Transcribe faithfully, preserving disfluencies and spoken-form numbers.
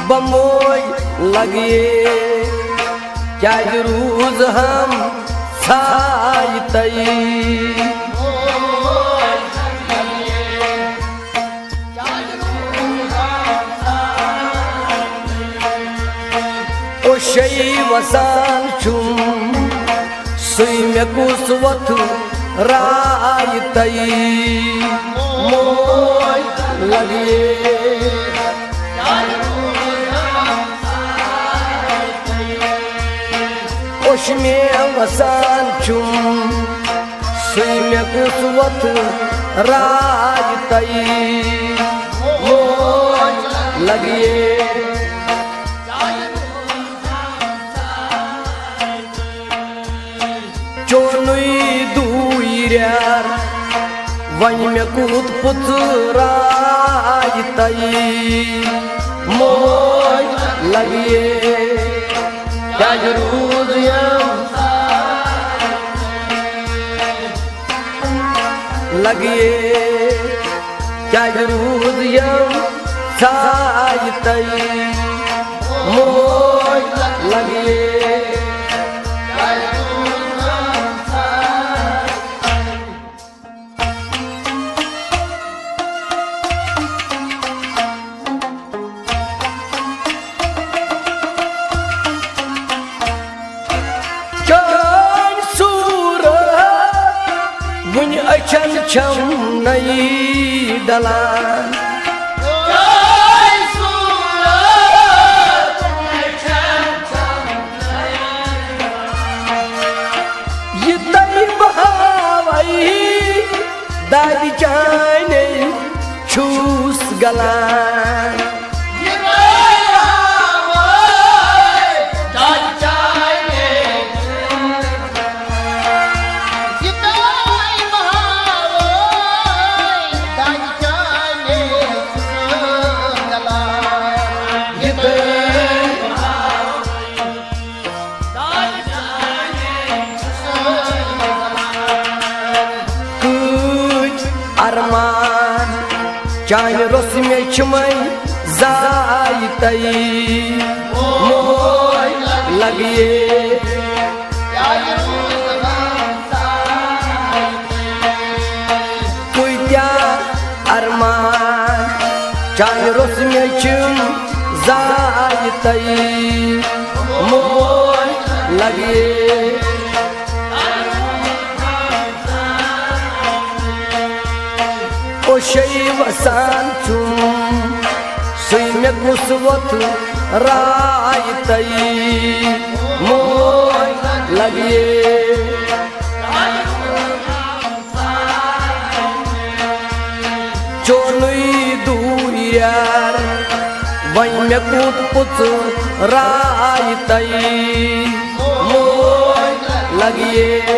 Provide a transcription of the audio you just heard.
بموے لگیے، کیازِ روٗز ہمسایہِ تئی؟ اوشے وسان چھُم، سُے مےٚ کُس وۄتھٕ رایہِ تئی؟ موے لگیے۔ اوش مےٚ وسان چھُم، سُے مےٚ کُس وۄتھٕ رایہِ تئی؟ موے لگیے۔ چونُے دوٗریر، وۄنۍ مےٚ کوٗت پُژراے تئی؟ موج لگیے، کیازِ روٗز یِم لگیے؟ کیازِ روٗز یِم سایہِ تئی؟ موج لگیے۔ چٲنۍ صوٗرت وُنہِ أچھن چھَم نٔیی ڈلان۔ یہِ تۄہہِ بہٕ ہاوَے، دادِ چانے چھُس گلان۔ کۭتۍ ارمان چانہِ روٚس مےٚ چھِ وۄنۍ زایہِ تئی۔ موج لگیے۔ کۭتیٛاہ ارمان چانہِ روٚس مےٚ چھِم زایہِ تئی۔ موج لگیے۔ اوشے وسان چھُم، سُے مےٚ کُس وۄتھٕ رایہِ تئی۔ موج لگیے۔ چونُے دوٗریر، وۄنۍ مےٚ کوٗت پُژراے تئی۔ موج لگیے۔